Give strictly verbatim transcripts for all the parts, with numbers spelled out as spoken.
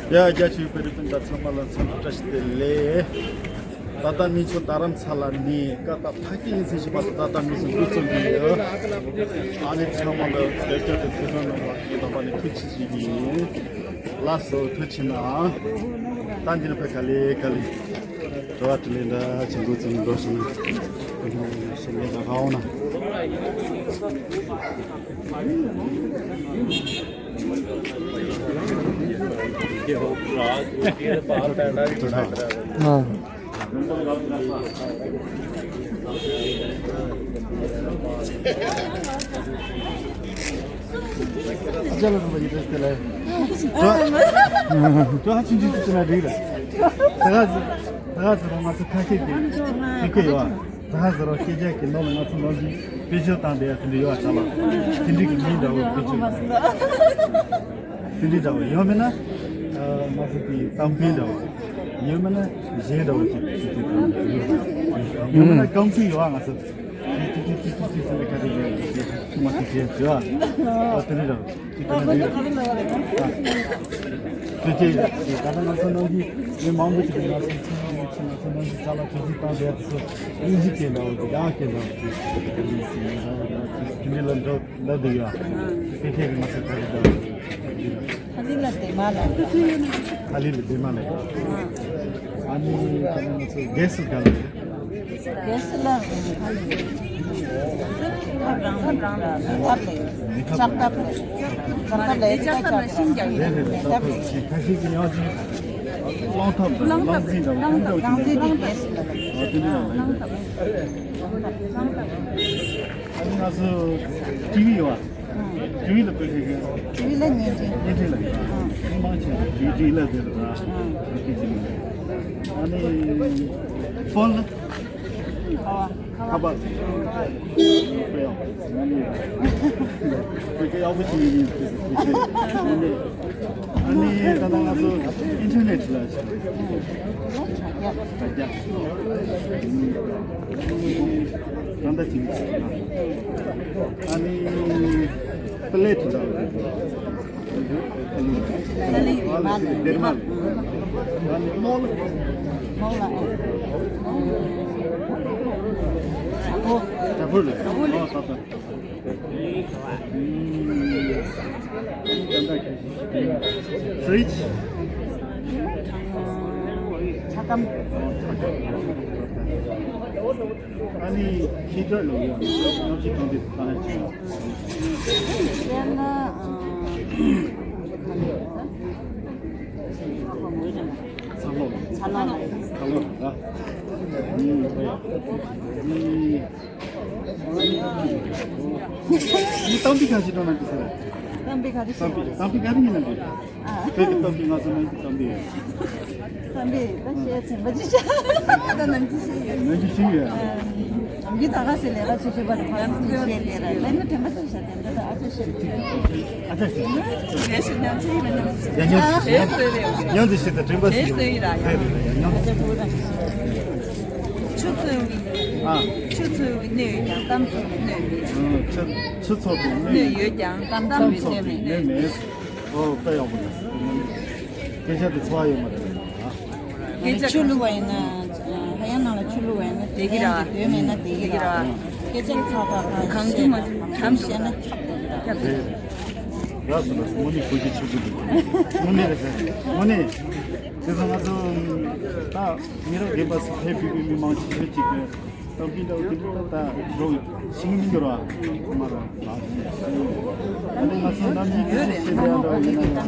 ཡ། རྒྱ་ཆེའི་བོད་རིགས་སྤུན་ཟླ་ཚང་མ་ལ་འཚམས་འདྲི་བཀྲ་ཤིས་བདེ་ལེགས། ད་ལྟ་ང་ཚོ་རྡ་རམ་ས་ལ་ནས་ཀ་ཏ་ཕ་སྐད་ཡིན་ཟེར་བཞིན་པ་དང་། ད་ལྟ་ང་ཚོ་འགོ་བཙུགས་ཀྱི་ཡོད། ཨ་ནི་ཚང་མ་ལ་བོད་སྐད་དུ་ཐུགས་སྣང་གནང་བ་ཡིན་པ་ནི་ཐུགས་རྗེ་ཆེ་ཞུ་གི་ཡིན། ལགས་སོ། ཐུགས་རྗེ་ཆེ་གནང་། ད་འདི་ནས་ཕར་ག་ལེ་ག་ལེ། དྲི་བ་དྲིས་ལན་འདྲ་བྱེད་འགོ་བཙུགས་ནས་འགྲོ་སོང་ན། ཞིག་ལས་ཀ་ག་འོང་ན། ད་ཧ་ཟེར་བ་སྐད་ཆ་གི་ནང་ལ་ང་ཚོ་ནང་བཞིན་དཔེ་ཆ་བཏང་བསྡད་ཡ་དེ་འདྲ་ཡོད་ཨ། ཅ་ལག་དེ་འདྲ་གི་མིང་འདྲ་བོ་དཔེ་ཆ་དེ་འདྲ་འདྲ་བོ་ཡོད་མེད་ན། ང་ཚོ་དེ་གཏམ་དཔེ་འདྲ་བོ་ཡོད་མེད་ན། གཞས་འདྲ་བོ་ཅིག་ཅིག་ཅིག་ཡོད་མེད་ན། རྐང་ཚིག་ཡོད་ཨ། ང་ཚོ་ཅིག་ཅིག་ཅིག་ཅིག་ཅིག་ཟེར་ནས་ག་རེ་རེད། ཅིག་ཅིག་མ་ཅིག་ཅིག་ཡོད་ཨ། དེ་འདྲ་འདྲ་བོ། ཅིག་ཏུ་ན་འདི་ལ་ཨ་ཁྱོད་ཀྱིས་ད་ལྟ་ང་ཚོ་ནང་གི་མི་མང་པོ་ཅིག་ང་ཚོ་ཚང་མ་ང་ཚོ་ནང་གི་ཅ་ལག་ཁྱོད་ཀྱིས་བཏང་བསྡད་དེ་ཚོ་དབྱིན་ཇི་སྐད་འདྲ་བོ་དེ། ཡང་སྐད་འདྲ་བོ་དེ་དེ་འདྲ་ལ་འགྲོ་འདྲ་འདུག་ཡ། དེ་ཁྱེད་ཀྱིས་ང་ཚོ་ག་རེ་འདྲ་བོ། ཧ་ལི་ལ་དེ་མ་ལ། ཧ་ལི་ལ་དེ་མ་ལ། ཨ་ནི་ད་ལྟ་ང་ཚོ་གེ་སི་ག་ལ། གེ་སི་ལ་ཐབ་རང་ཐབ་རང་ལ་མེ་ཐབ་ལས་ལྕགས་ཐབ་ལས་ལྕགས་ཐབ་ལས་ཤིང་རྒྱག་ཡོད། མེ་ཐབ་ལས་ཁ་ཤས་ཀྱི་ཡང་ཅིག་གླང་ཐབ་དང་གླང་རྫིང་དང་གླང་རྫིང་དེ་གེ་སི་ལ། ཨ་དེ་འདྲ་ཡང་ལས། ཨ་ནི་ང་ཚོ་ཊི་ཝི་ཡོད་པ། ཊི་ཝི་ལ་བོད་སྐད་ཀྱི། ཊི་ཝི་ལ་བརྙན་འཕྲིན། བརྙན་འཕྲིན་ལ་ཡོད། མི་མང་ཆེ་བ་ཊི་ཝི་ལ་དེ་རེད་ད། བོད་སྐད་ཅིག་མིན་འདུག་ཨ་ནི་ཕོན་ལ། ཁ་པར། ཁ་པར། བོད་སྐད་ཡག་པོ་ཞིག་ཡིན། ཨ་ནི་ད་ལྟ་ང་ཚོ་ཨིན་ཊར་ནེཊ་ལ། དྲ་རྒྱ། ད་ལྟ་ཅིག་ཨ་ནི་པི་ལེ་ཊི་དང་། སྡེར་མ། ཨ་ནི་མོལ། ཨོ། ད་བུ་ལ། ཨོ། ད་ད། ཕི་རིཇ། ཆ་སྒམ། ཨ་ནི་ཧི་ཊར་ལ་ཡོད། གནམ་གཤིས་གཏོང་དུས་གཏོང་ཡ་ཆེ་བ། ཡང་ན། ཚ་གློག་ཚ་གློག་ཚ་གློག་ར། ཨ་ནི། ནི་གཏམ་དཔེ་ག་ཞིག་འདྲ་ན་འདི་ཟེར། གཏམ་དཔེ་ག་རེ་ཞིག་གཏམ་དཔེ་གཏམ་དཔེ་ག་རེ་ཡིན་ན་འདི། ཨ། བོད་ཀྱི་གཏམ་དཔེ། ང་ཚོ་ནང་གི་གཏམ་དཔེ། གཏམ་དཔེ་ད་བཤད་ཚན་པ་ཅི་བྱ། ད་ནང་གི་ཤེས་ཡོད། ནང་གི་ཤེས་ཡོད། ཨ། ནང་གི་ད་ག་ཟེར་ལས་ཀ་བྱེད་བྱེད་པ་དང་ང་ཚོ་བཤད་ལས་ར་ལས་ན་དྲན་པ་ཚོ་བྱ། དྲན་པ་ད་ཨ་ཅག་བཤད། ཨ་ཅག་བཤད། ཡ་ཤི་ཉམས་ཆེ་ཡིན་ན་ཉམས་ཆེ། ཡ་ཉམས་ཆེ། ཡ་ཟེར་རེད། ཉམས་ཆེ་ཞེས་ད་དྲན་པ་ཟེར་ཡོད་ར། ཡ་ཉམས་ཆེ། ཆུ་ཚོད་ཨ། ཆུ་ཚོད་ཀྱི་སྣོད་ཡོད་ཀྱང་གཏམ་ཚོད་ཀྱི་སྣོད་མེད། ཆུ་ཆུ་ཚོད་ཀྱི་སྣོད་ཡོད་ཀྱང་གཏམ་ཚོད་ཀྱི་སྣོད་མེད། ཨོ་དཔེ་ཡག་པོ་འདུག་སྐད་ཆ་དེ་ཚོར་བ་ཡོད་མ་རེད། སྐད་ཆ་ཆུ་བླུགས་པ་ཡིན་ན། ཧ་ཡང་ནང་ལ་ཆུ་བླུགས་པ་ཡིན་ན་དེ་ཡིན་ར། དོན་མེད་ན་དེ་ཡིན་ར། སྐད་ཆ་ཚོར་བ་གང་བཤད་ན་གང་བཤད་ན་ཁྱབ་འདུག་ར། རེད་རེད། ར་སོ་ར་སོ། དངོས་གནས་གོ་རྒྱུ་ཆོད་པོ་འདུག་དངོས་གནས་རེད་ཟེར། དངོས་གནས། དེ་ཚོ་ང་ཚོ་ད་མི་རབས་རྒན་པ་ཚོ་ཕེབས་ཕེབས་པའི་མི་མང་ཆེ་ཤོས་ཅིག་གི་གཏམ་དཔེ་འདྲ་བོ་དེ་འདྲ་ད་འགྲོ་ཤེས་ཀྱི་མི་འགྱུར་བ་མ་རེད། ད་ནི་ང་ཚོ་ནམ་རྒྱུན་དེ་ཚོ་བཤད་བསྡད་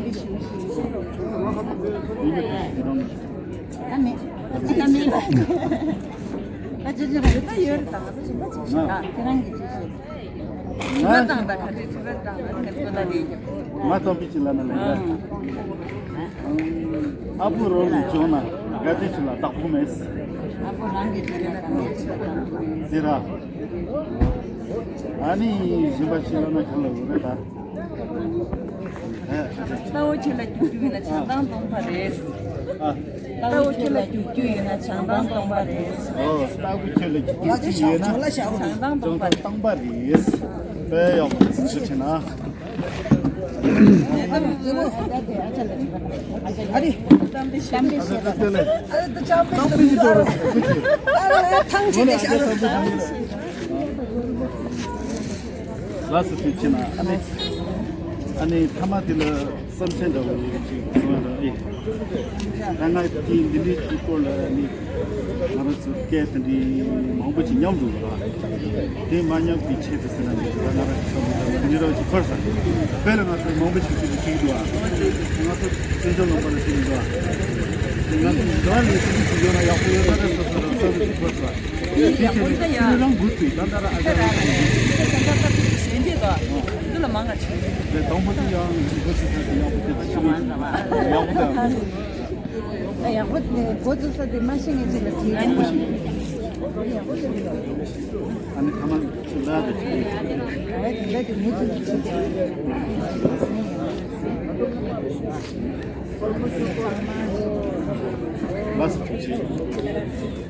ཡ་འདྲ་བོ་ཡིན་ན་ཡང་། ད་མེད། ད་མེད། ད་ཅི་ཅི་རེད། ད་ཡོད་རེད། ད་ང་ཚོ་ཞིམ་པ་ཅིག་བྱེད། ད་ཁྱེད་རང་གིས་ཅི་བྱེད། ང་དང་ད་ག་འདྲས་ཁྱེད་རང་དང་ད་ཁྱེད་ཚོ་ལ་རེད། ང་སྟོན་པའི་ཅི་ལ་ན་ལེན་ད། ཨ་བུ་རོགས་ཀྱིས་བྱུང་ན་དགའ་བདེ་ཆུ་ལ་བདག་པོ་མེད། ཨ་བུ་རང་གིས་བྱུང་ན་དགའ་བདེ་ཆུ་ལ་བདག་པོ་མེད། ཟེར་ར། ཨ་ནི་ཞིམ་པ་ཅི་ལ་ན་ཁ་ལ་འུ་རེད་ད། ལྟ་བ་ཁྱོད་ལ་རྒྱུག་རྒྱུག་ཡིན་ན་བྱང་ཐང་སྟོང་པ་རེད། ཨ། ལྟ་བ་ཁྱོད་ལ་རྒྱུག་རྒྱུག་ཡིན་ན་བྱང་ཐང་སྟོང་པ་རེད། ཨོ། ལྟ་བ་ཁྱོད་ལ་རྒྱུག་རྒྱུག་ཡིན་ན་བྱང་ཐང་སྟོང་པ་རེད། བྱང་ཐང་སྟོང་པ་རེད། དཔེ་ཡག་པོ་ཞིག་བྱས་ན། ལགས་སོ། ཐུགས་རྗེ་ཆེ་གནང་། ཨ་ནི་ཨ་ནི་མཐའ་མ་དེ་ལ་བསམ་ཚུལ་འདྲ་བོ་ཅིག་གསུང་ཡ་ར་ཨེ། ད་ང་དེ་འདི་འདྲའི་གི་སྐོར་ལ་ནི་ང་རང་ཚོ་སྐད་དེ་འདྲའི་མང་པོ་ཅིག་མཉམ་འདུག་ལ། དེ་མ་མཉམ་པའི་ཆེད་དུ་ཟེར་ན་ནི་ད་ང་རང་ཚོ་མི་རབས་ཅིག་འཁོར་ས། དཔེར་ན་ང་ཚོ་མང་པོ་ཅིག་ཅིག་ཅིག་འདུག་ཨ། ང་ཚོ་བཙན་བྱོལ་ལུང་པ་ལ་ཅིག་འདུག་ཨ། དེ་ང་ཚོ་འདི་བར་ལས་ཅིག་ཅིག་ཡོད་ན་ཡག་པོ་ཡོད་ན་རེ་སོ་སོ་རང་བསམ་ཅིག་འཁོར་ས། དེ་ཁྱེད་ནི་ཁྱེད་རང་འགོ་ཚུགས་ད་ལྟ་ར་ཨ་ཅག་ར་ཁྱེད་ནི་ཁྱེད་རང་ད་ལྟ་ཁྱེད་ཀྱི་ཞལ་འདེབས་དང་འདི་ལ་མང་ང་ཆེ། དེ་དང་པོ་དེ་ཡང་འགོ་ཚུགས་ས་དེ་ཡག་པོ་དེ་ཆེ་མི་ཡག་པོ་དེ་ཡག་པོ་དེ་འགོ་ཚུགས་ས་དེ་མ་ཤེས་ངེས་ཅིག་ལ་དེ་ཡག་པོ་ཞིག་ཨ་ནི་ཐ་མ་ལ་དེ་ཨ་དེ་འགོ་ཚུགས་ལ་སུ་ཐུགས་ཆེ།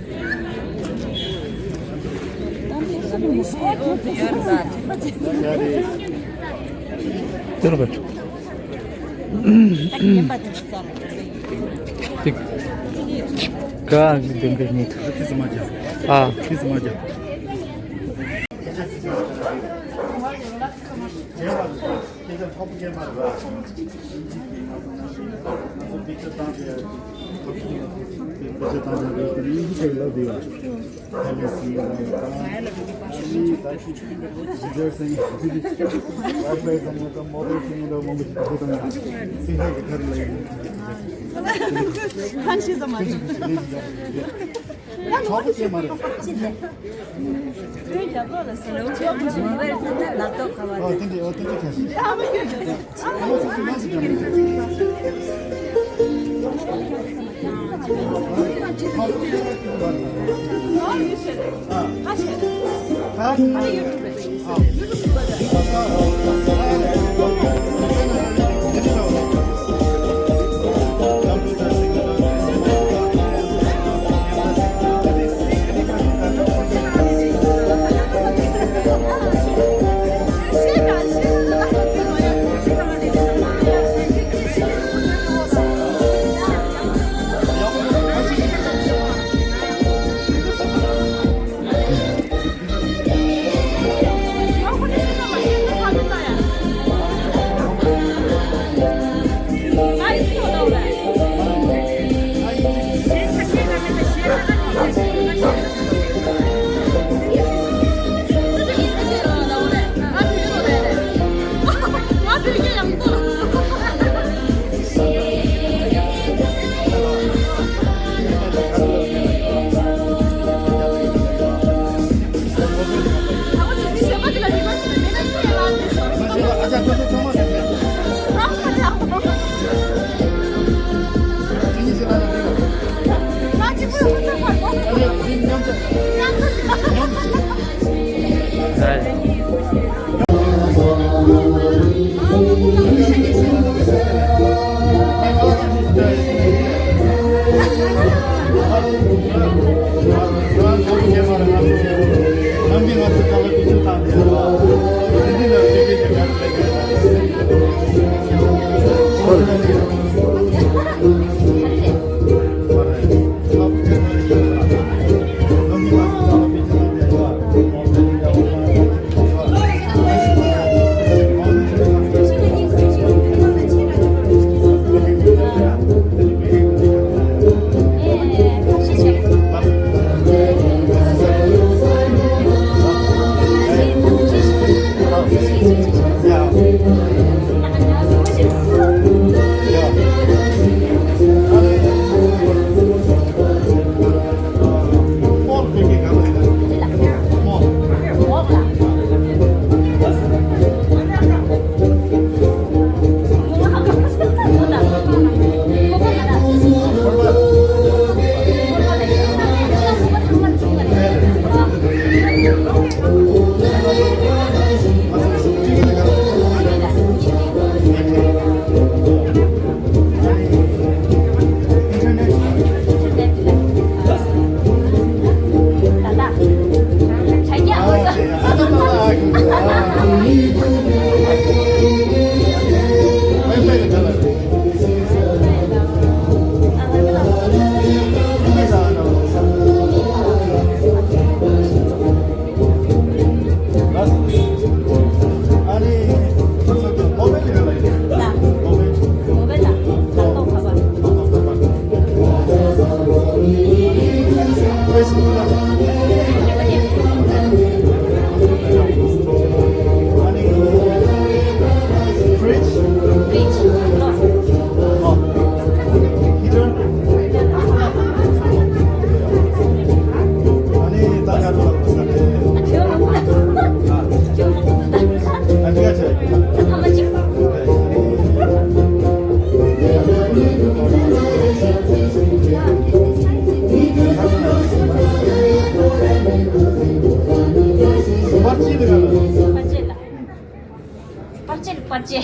ཅེ།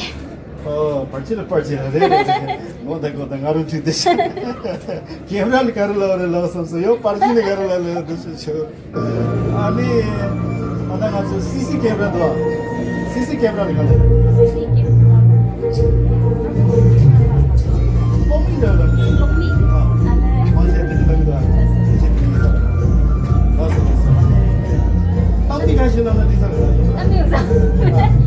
ཨོ། བར་ཆད་ལ་བར་ཆད་ལ་རེད་རེད། ངོ་ད་གོ་ད་ང་རུ་ཁྲིད་དེ་ཤི། ཁེ་ར་ལ་ག་རུ་ལ་རེ་ལ་སམ་སོ་ཡོ། བར་ཆད་ལ་ག་རུ་ལ་ལ་དུ་ཤི་ཆོ། ཨ་ནི་ཨ་ད་ང་ཚོ་སི་སི་ཀེམ་ར་འདུག། སི་སི་ཀེམ་ར་ལ་ག་ལ། སི་སི་ཀེམ་ར། གློག་མིག་འདྲ་ལ། གློག་མིག་ཨ། ཨ་ལེ། མ་ཤེས་དེ་འདྲ་གི་འདུག་ཨ། ལགས་སོ་ལགས་སོ། གཏམ་དཔེ་ག་ཞིག་ལབ་ན་འགྲིག་ས་རེད། གཏམ་དཔེ་ཡོད་ས། གཏམ་དཔེ་མེད།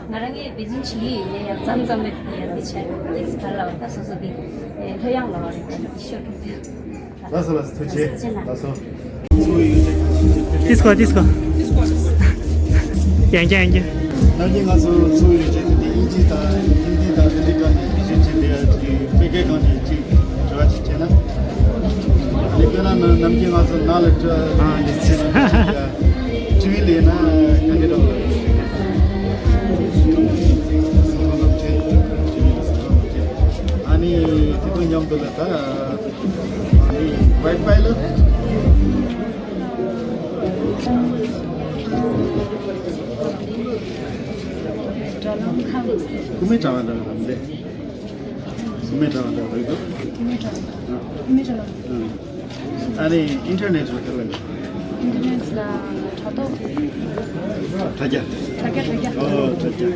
ང་རང་ངས་འབད་བརྩོན་བྱེད་ཀྱི་ཡིན་ནའི་ཡང་མཚམས་མཚམས་ལ་ཡང་འདི་བྱས་ཏེ་ཚིག་ག་ལ་བ་ད་སོ་སོ་གི་ལྷོད་ཡངས་ལ་བ་རེད། ཤོད་ཐུབ་ཡོད། ལགས་སོ་ལགས་སོ། ཐུགས་རྗེ་ཆེ། ལགས་སོ། ཏིས་ཀོ་ཏིས་ཀོ། ཡང་བསྐྱར་ཡང་བསྐྱར། ནམ་རྒྱུན་ང་ཚོ་འཚོ་བའི་རིག་བྱེད་དེ་དབྱིན་ཇི་དང་ཧིན་དི་དང་དེ་འདྲའི་སྒང་ནས་ཞིབ་ཕྲ་བྱས་ཏེ་ཅིག་དཔེ་སྐད་སྒང་ནས་ཅིག་དྲི་བ་ཅིག་བྱས་ན། དེ་དཔེར་ན་ནམ་རྒྱུན་ང་ཚོ་ནང་ལ་ཨ་ལས་ཅི་ཅི་བི་ལས་ན་གང་གི་འདྲ་བ། ཨ་ནི་དེ་དང་མཉམ་དུ་ལ་ད། ཝའི་ཕའི་ལ། ཀུ་མེ་དྲ་བ་འདྲ་བ་རེད། ཀུ་མེ་དྲ་བ་འདྲ་བ་རེད། ཀུ་མེ་དྲ་བ། ཀུ་མེ་དྲ་བ། ཨ་ནི་ཨིན་ཊར་ནེཊ་ལ་ག་རེ་ལབ་ན། ཨིན་ཊར་ནེཊ་ལ་དྲ་ཐོག་དྲ་རྒྱ། དྲ་རྒྱ་དྲ་རྒྱ། ཨོ་དྲ་རྒྱ།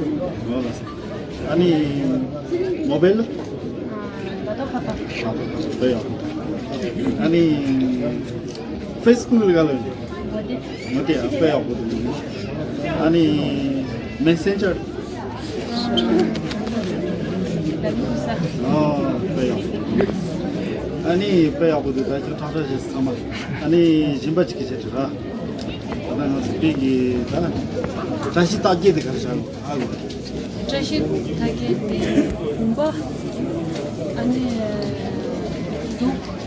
ཨོ་ལགས་སོ། ཨ་ནི་མོ་བེལ་ལ། ཨ་ལ་ཏོ་ཁ་པ། ལ་ཏོ་ཁ་པ་དཔེ་ཡག་པོ། ཨ་ནི་ཕེ་སི་བུག་ལ་ག་ལ། མོ་དེ། མོ་དེ་ཨ་དཔེ་ཡག་པོ་འདུག། ཨ་ནི་མེ་སེན་ཇར། ཨ་དཔེ་ཡག་པོ། ཨ་ནི་དཔེ་ཡག་པོ་འདུག། ད་ཁྱོད་ཁྲག་ཁྲག་བྱས་ཚང་མ། ཨ་ནི་གཞན་པ་ཅིག་གིས་བྱས་ཏེ་ར། ད་ང་ཚོ་དཔེ་གི་ད་བཀྲ་ཤིས་རྟགས་བརྒྱད་དེ་ག་རེ་བྱ་རུང་ཧ་གོ། བཀྲ་ཤིས་རྟགས་བརྒྱད་དེ་བུམ་པ། ཨ་ནི་གདུགས།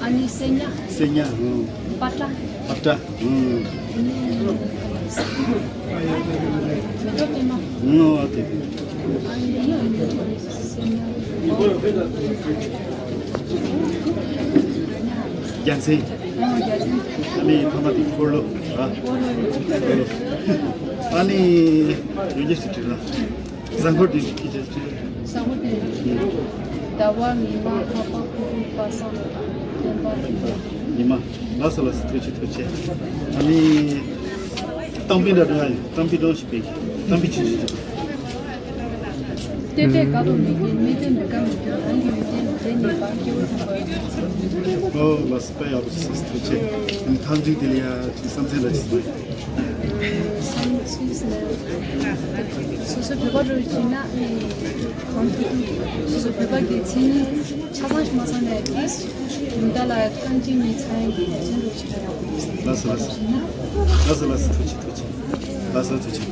ཨ་ནི་སེར་ཉ། སེར་ཉ། ཨང་། པ་ཏྲ། པ་ཏྲ། ཨང་། ཨ་ནི་མེ་ཏོག་པད་མ། ཨང་། ཨ་དེ་དེ། ཨ་ནི་ཡང་སེར་ཉ། རྒྱལ་མཚན། ཨ་ནི་ཐ་མ་དེ་འཁོར་ལོ། ཨ། འཁོར་ལོ། ཨ་ནི་ཡོན་ཏན་ཞིག་བྲིས་ན། གཟའ་འཁོར་དེ་ཞིག་བྲིས་ན། གཟའ་འཁོར་དེ། ཟླ་བ། ཉི་མ། ལྷག་པ། ཕུར་བུ། པ་སངས། སྟོན་པ། ཉི་མ། ལགས་སོ་ལགས་སོ། ཐུགས་རྗེ་ཆེ། ཐུགས་རྗེ་ཆེ། ཨ་ནི་གཏམ་དཔེ་འདྲ་འདྲ་ཡིན། གཏམ་དཔེ་འདྲ་ཞིག་དཔེ། གཏམ་དཔེ་ཆུང་ཆུང་ཞིག། བལྟས་བལྟས་དགའ་རུ་མི་དགའ། མིག་བལྟས་མི་དགའ་མི་དགའ། རང་གི་མིག་བལྟས་མི་བལྟས་ཉེས་པ། སྐྱེ་བོ་ཐམས་ཅད། ཨོ་ལགས་སོ། དཔེ་ཡག་པོ་ཞིག་གསུངས་སོང་། ཐུགས་རྗེ་ཆེ། མཐའ་མཇུག་དེ་ལ་ཡ་ཅིག་བསམ་ཚུལ་འདྲ་ཞིག་གསུངས། བསམ་ཚུལ་ཟེར་ན། སོ་སོ་བོད་པ་འདྲ་བྱས་ན་གང་ཐུབ་ཐུབ་སོ་སོ་བོད་པ་གི་མཚན་ཉིད་ཆ་ཚང་ཞིག་མ་ཚང་ན་ཡང་དེ་མི་འདྲ་ལ་ཐམས་ཅད་ཉིད་ཚང་ཡང་གི་བརྩོན་འགྲུས་ཞིག་རེད། ལགས་སོ་ལགས་སོ། ལགས་སོ་ལགས་སོ། ཐུགས་རྗེ་ཆེ། ཐུགས་རྗེ་ཆེ། ལགས་སོ། ཐུགས་རྗེ་ཆེ།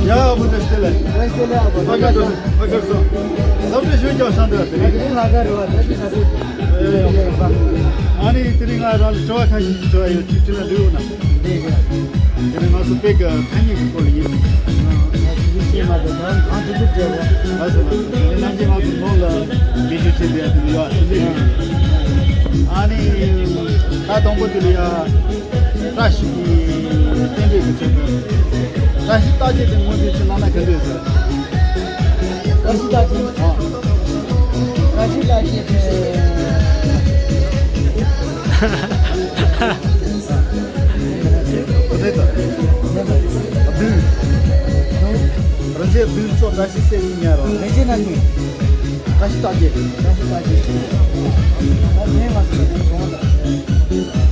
ཡ། ཨ་བོ་དེ་བསྟན་ལ། བསྟན་ལ། ཨ་བོ་ཕ་གར་སོ། ཕ་གར་སོ། ལགས་སོ། ཞུ་རྒྱག་ཤང་དུ་ཡ། དེ་ལྷག་དཀར་རེད་བ། ད་ཅི་ས་དེ། ཨ་ནི་དེ་རིང་ང་རང་ལ་དྲི་བ་ཁ་ཤས་ཤིག་དྲི་བ་ཡོད། ཅིག་དྲི་ན་འགྲིག་ཡོད་ན། འགྲིག་གི། དེ་རིང་ང་ཚོ་དཔེ་གི་ཐ་སྙད་ཀྱི་སྐོར་ལ་ཡིན། ང་ཚོ་ཤེས་མ་ཐུབ་ན་གང་ཐུབ་ཐུབ་བྲིས་རོགས། ལགས་སོ་ལགས་སོ། དེ་ནང་བཞིན་ང་ཚོ་ནང་ལ་དགེ་བཅུ་ཆེན་པོའི་ཡ་དེ་ལ་ཡོད་ཨ། དེ་འདྲ་ཡོད། ཨ་ནི་ད་དང་པོ་དེ་ལ་ཡ། བཀྲ་ཤིས་ཀྱི་རྟེན་འབྲེལ་གྱི་ཚེ་དང་། བཀྲ་ཤིས་རྟགས་བརྒྱད་དེ་ངོས་འཛིན་བྱེད་གནང་ན་ག་འདྲ་ཡོད་ཟེར། བཀྲ་ཤིས་རྟགས་བརྒྱད། ཨ། བཀྲ་ཤིས་རྟགས་བརྒྱད་དེ། ག་རེ་ད། བདུན། རིན་ཆེན་བདུན་མཆོག་བཀྲ་ཤིས་གསེར་གྱི་ཉ་རོ། རིན་ཆེན་རྣམ་གཉིས། བཀྲ་ཤིས་རྟགས་བརྒྱད། བཀྲ་ཤིས་རྟགས་བརྒྱད། ད་ལན་མ་སོང་ན་དེ་བྱུང་བ་དང་།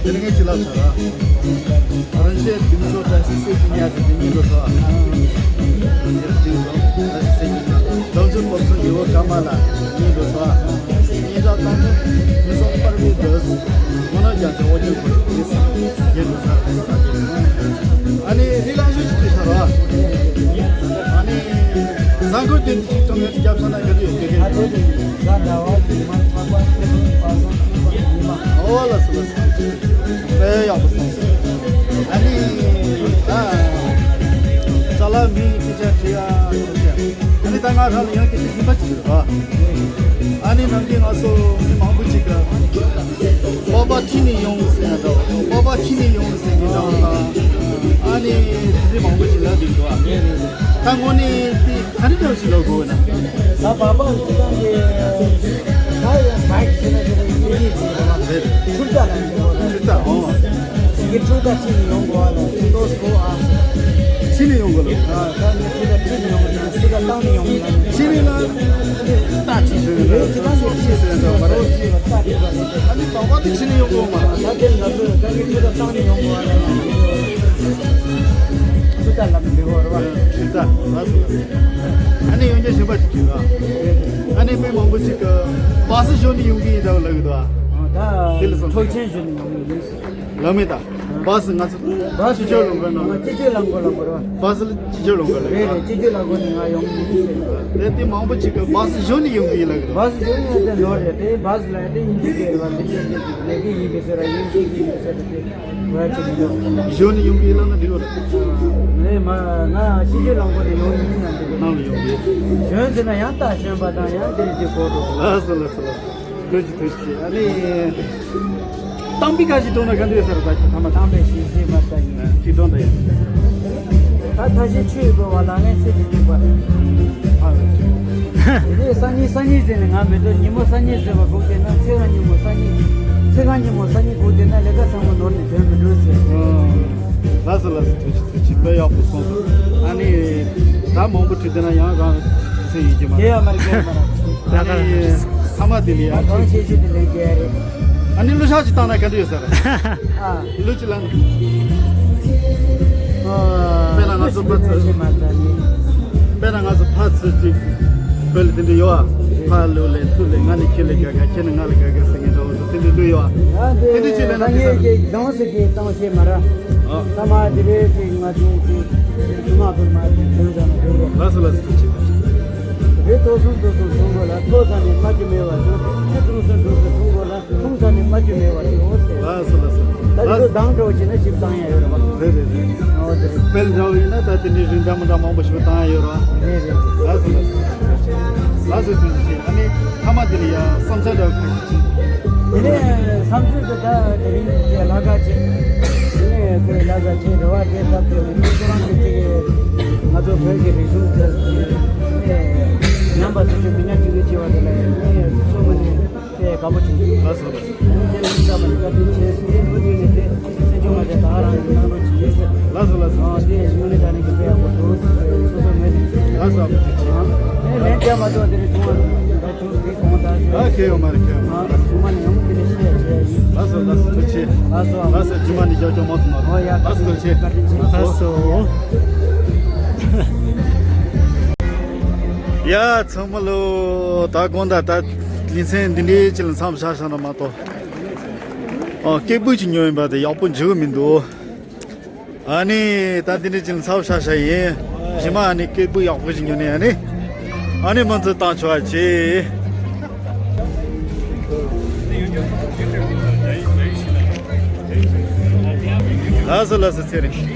དེ་ནས་ངས་ཅི་ལབ་ཚར་ར། རིན་ཆེན་བདུན་མཆོག་བཀྲ་ཤིས་གསེར་གྱི་ཉ་ཟེར་དེ་གཉིས་འགྲོ་ཚར་བ། རིན་ཆེན་བདུན་མཆོག་བཀྲ་ཤིས་གསེར་གྱི་ཉ། སློབ་གསོ་ཡོད་ཀ་མ་ལ་ཉིན་འགྲོ་ས། ཉིན་ལ་ཏང་ཏུ་མི་སོང་པར་མི་འདོད། ངོ་ན་རྒྱ་ཆེ་འོ་ཅན་ཁོ་ཡིས་ཉིན་འགྲོ་ས་རེད་ས་ཅིག་ཨ་ནི་རི་ལང་ཤོད་ཅིག་ཏུ་ཤར་བ། ཨ་ནི་གཟའ་འཁོར་དེ་ཅིག་ཏུ་ངས་རྒྱབ་ས་ན་ག་དུས་ཡོད་གི་གི། ཨོ་ལ་སུ་ལ་སུ། དཔེ་ཡག་པོ་སོང་། ཨ་ནི་ད་ཅ་ལག་མི་སྐད་ཆ་དྲི་ཡ་ཡོང་ཤག་ཨ་ནི་ད་ང་རང་ལ་ཡང་སྐད་ཆ་གཞན་པ་ཅིག་ཡོད་ར། ཨ་ནི་ནམ་རྒྱུན་ང་ཚོ་མི་མང་པོ་ཅིག་གིས་སྤོབས་པ་ཁྲིད་ནས་ཡོང་ཟེར་ཡ་འདྲ་བོ་དང་། སྤོབས་པ་ཁྲིད་ནས་ཡོང་ཟེར་གྱི་འདྲ་བོ་དང་། ཨ་ནི་དེ་འདྲ་མང་པོ་ཅིག་ལབ་བསྡད་འདུག་ཨ། ད་དངོས་གནས་དེ་ག་རེ་འདྲ་བོ་ཞིག་ལབ་དགོས་ན། ད་བར་པ་སྤྱི་བཏང་གི་ད་ཡང་བག་ཆེ་ན་དེ་ལ་ཡིན་གྱི་ཟེར་བ་རེད། ཁྲུ་ད་ལ་འདི་བོ་རེད། ཁྲུ་ད་ཨོ། ཡི་ཁྲུ་ད་ཁྲིད་ནས་ཡོང་དགོས་ཨ་ལ་ཁྲུ་ཏོ་སྒོ་ཨ་ཟེར། ཁྲིད་ནས་ཡོང་དགོས་ལ། ཨ་ད་ནི་ཁྲུ་ད་ཁྲིད་ནས་ཡོང་དགོས། ཁྲུ་ད་བཏང་ནས་ཡོང་དགོས་ལ། ཁྲིད་ནས་ལ་ད་ཁྲིད་ཟེར་རེད། ཁྲུ་ད་སོ་ཁྲིད་ཟེར་འདྲ་བ་རེད། ད་ནི་བར་པ་དེ་ཁྲིད་ནས་ཡོང་དགོས་མ། ད་དེ་ང་ཚོས་ད་ནི་ཁྲུ་ད་བཏང་ནས་ཡོང་དགོས་ཨ་ལ། ཁྲུ་ད་ལ་མི་འདི་བོ་རེད་བ། ཁྲུ་ད་ལ་སོ། ཨ་ནི་ཡོང་རྒྱུ་གཞན་པ་ཞིག་གིས་ཨ། ཨ་ནི་མི་མང་པོ་ཅིག་གིས་བཱ་སི་ཞོན་ནས་ཡོང་གི་ཡིན་འདྲ་བ་ལབ་ཡོད་དོ། ཨ་ད་དེ་ལ་སོང་། ཐོག་ཆེན་ཞོན་ནས་ཡོང་གི་ཡིན་ཟེར། ལབ་མེད་ད། བཱ་སི་ང་ཚོ་བཱ་སི་སྤྱི་སྤྱོད་ལམ་ཁ་ནང་། སྤྱི་སྤྱོད་ལམ་ཁ་ལ་འགོར་བ། བཱ་སི་ལ་སྤྱི་སྤྱོད་ལམ་ཁ་ལ་རེད་ཡོད་རེད། ཨ། སྤྱི་སྤྱོད་ལམ་ཁ་ནས་ང་ཡོང་གི་ཡིན་ཟེར། དེ་དེ་མང་པོ་ཅིག་གིས་བཱ་སི་ཞོན་ནས་ཡོང་གི་ཡིན་ལབ་ཡོད། བཱ་སི་ཞོན་ནས་ཡོང་དེ་ནོར་རེད། དེ་བཱ་སི་ལ་དེ་ཡིན་གྱི་རེད་བ། དེ་ལས་ཀྱི་ཡིན་པའི་ཟེར་ར་ཡིན་གྱི་ཡིན་ཟེར་དེ། ཞོན་ནས་ཡོང་གི་ཡིན་ལབ་ན་འགྲིག་གི་རེད། ངས་མ་ང་སྤྱི་སྤྱོད་ལམ་ཁ་ནས་ཡོང་ཡིན་ལབ་འདུག་ནང་ལ་ཡོང་གི། ཞོན་ཟེར་ན་ཡང་ད་ཞོན་པ་དང་ཡང་དེ་རྗེས་གོ་འགྲོ། ལགས་སོ་ལགས་སོ་ལགས་སོ། ཐུགས་རྗེ་ཆེ་ཐུགས་རྗེ་ཆེ། ཨ་ནི། གཏམ་དཔེ་ཁ་ཤས་བསྒྲགས་ན་ག་འདྲ་ཡོད་ས་རེད། ད་ཁྱེད་ཐ་མ་གཏམ་དཔེ་ཞིག་བཤད་མ་ད་ཡིན། ཅིག་བསྒྲགས་ད་ཡིན། ད་ད་ཤི་ཆུ་ཡི་འགྲོ་བ་ལ་ངས་སེམས་ཀྱི་སྡིག་པ། ཨ་རེད། དེ་ནས་སང་ཉིན་སང་ཉིན་ཟེར་ནས་ང་མི་འགྲོ། ཉིན་མོ་སང་ཉིན་ཟེར་བ་སྒུག་བསྡད་ན་ཚེ་རང་ཉིན་མོ་སང་ཉིན། ཚེ་རང་ཉིན་མོ་སང་ཉིན་སྒུག་བསྡད་ན་ལས་ཀ་ཚང་མ་ནོར་ནས་དོན་མི་འགྲུབ་ཟེར། ཨ། ལགས་སོ་ལགས་སོ། ཐུགས་རྗེ་ཆེ། ཐུགས་རྗེ་ཆེ། དཔེ་ཡག་པོ་གསུངས་སོང་། ཨ་ནི་ད་མང་པོ་བྲིས་བསྡད་ན་ཡང་རང་ཚེ་ཡིན་གྱི་མ་རེད། དེ་ཡང་མ་རེད། དེ་ཡང་མ་རེད། ཨ་ནི་ཐ་མ་དེ་ལ་ཡང་གང་ཤེས་ཤེས་དེ་ལས་རྒྱལ་རེད། ཨ་ནི་གླུ་ཤག་ཅིག་བཏང་ན་ག་འདྲ་ཡོད་ས་རེད། ཨ། གླུ་ཅིག་ལ་ནི། ཨ། དཔེར་ན་ང་ཚོ་ཕར་ཚུར། དཔེར་ན་ང་ཚོ་ཕར་ཚུར་ཅིག་བོད་ལ་དེ་འདྲ་ཡོད་ཨ། ཕར་གླུ་ལེན་ཚུར་ལེན། ང་ནི་ཁྱེད་ལ་དགའ་དགའ། ཁྱེད་ནི་ང་ལ་དགའ་དགའ་ཟེར་མཁན་འདྲ་བོ་དེ་འདྲ་གླུ་ཡོད་ཨ། ཨ་དེ་དེ་འདྲ་ཅིག་ལེན་ན་ད་དེ་ས་ངས་རེད། ཀྱི་གང་ཟེར་གྱི་གཏོང་ཤེས་མ་ར། ཨ། ཐ་མ་དེ་རེད་ཅིག་ང་ཚོ་ཅིག་ཚུར་མ་བུ་མ་ཅིག་དོན་བྱ་ན་དོན་བྱ། ལགས་སོ་ལགས་སོ། ཐུགས་རྗེ་ཆེ། རི་མཐོ་སུང་མཐོ་སུང་མཐོང་དགོས་ལ། མཐོ་ས་ནས་མ་གྱུར་མེད་པ་བྱུང་། ཆུ་ཆུང་སུང་ཆུང་སུང་མཐོང་དགོས་ལ། ཆུང་ས་ནས་མ་གྱུར་མེད་པ་ཅིག་འོ་ཟེར། ལགས་སོ་ལགས་སོ། ད་ལགས་དེ་ཚོ་སོ། སྡང་འགྲོ་བྱས་ན་ཞིབ་བཏང་ཡ་ཡོད་རེད་བ། རེད་རེད་རེད། འོ་དེ་རེད། དཔེ་འདྲ་བོ་ཡིན་ན་ད་དེ་འདྲའི་རིགས་འདྲ་མི་འདྲ་མང་པོ་ཞིག་བཏང་ཡ་ཡོད་རེད་བ། རེད་རེད། ལགས་སོ་ལགས་སོ། ལགས་སོ། ཐུགས་རྗེ་ཆེ། ཨ་ནི་ཐ་མ་དེ་ལ་ཡ་བསམ་འཆར་འདྲ་བོ་ཁ་ཤས་ཅིག་དེ་ནས་བསམ་ཚུལ་དུ་ད་དེ་རིང་གི་ལྷག་དཀར་ཆེ། དེ་ནས་ཁོས་ལྷག་དཀར་ཆེ་རེ་བ་དེ་ལྟར་དུ་ཁོ་རང་གི་ཅིག་ང་ཚོ་བོད་ཀྱི་རིག་གཞུང་དེ་ཉམས་པ་སོ་སོའི་མི་ཉག་ཅིག་ལ་བྱེད་པ་དེ་ལ་ངས་སོ་མ་ནས་དེ་དགའ་པོ་བྱུང་། ལགས་སོ། ཨ་ནི་དེ་ལ་བཀའ་དྲིན་ཆེ་ཟེར་ཏེ་འགོ་བརྗོད་ནས་དེ་སེམས་ཆུང་མ་བྱས་ད་ག་རང་གི་གནང་རོགས་གྱིས་ཟེར། ལགས་སོ་ལགས་སོ། ཨ་དེ་དངོས་གནས་དྲང་གནས་ཀྱི་དཔེ་ཡག་པོ་འདུག་ཟེར་སོ་སོ་ངོས་ནས། ལགས་སོ། ཨ་ནི་ལན་རྒྱག་མ་ཐུབ་པ་དེ་རིང་བྱུང་བ་རེད། ད་བྱུང་དེ་གོང་ད་ཨ་ཁེ་ཡོད་མ་རེད། ཁེ་ཡོད་མ་རེད། ཨ་བྱུང་མ་ནི་ཡང་དེ་རིང་ཤེས་བྱས་ཡིན། ལགས་སོ་ལགས་སོ། ཐུགས་རྗེ་ཆེ། ལགས་སོ། ལགས་སོ། རྗེས་མ་ནས་ཞབས་ཀྱང་མང་དུ་གནང་རོགས། ཨོ་ཡ། ལགས་སོ། ཐུགས་རྗེ་ཆེ། བཀའ་དྲིན་ཆེ། ལགས་སོ། ཡ་ཚང་མ་ལོ། ད་དགོང་དག་ད་ལེ་ཚན་འདི་འདྲའི་ཅིག་ལ་མཚམས་བཞག་བཞག་ན་མ་གཏོགས། ཨ་སྐད་འབོད་ཅིག་ཉོས་ཡིན་པ་དེ་ཡག་པོ་འཇུ་གི་མི་འདུག་ཨ་ནི་ད་འདི་འདྲ་ཅིག་ལ་མཚམས་བཞག་བཞག་ཡིན། རྗེས་མ་ཨ་ནི་སྐད་འབོད་ཡག་པོ་ཅིག་ཉོས་ནས་ཨ་ནི། ཨ་ནི་མུ་མཐུད་བཏང་ཆོག་ཅེས། ལགས་སོ་ལགས་སོ། ཚེ་རིང་།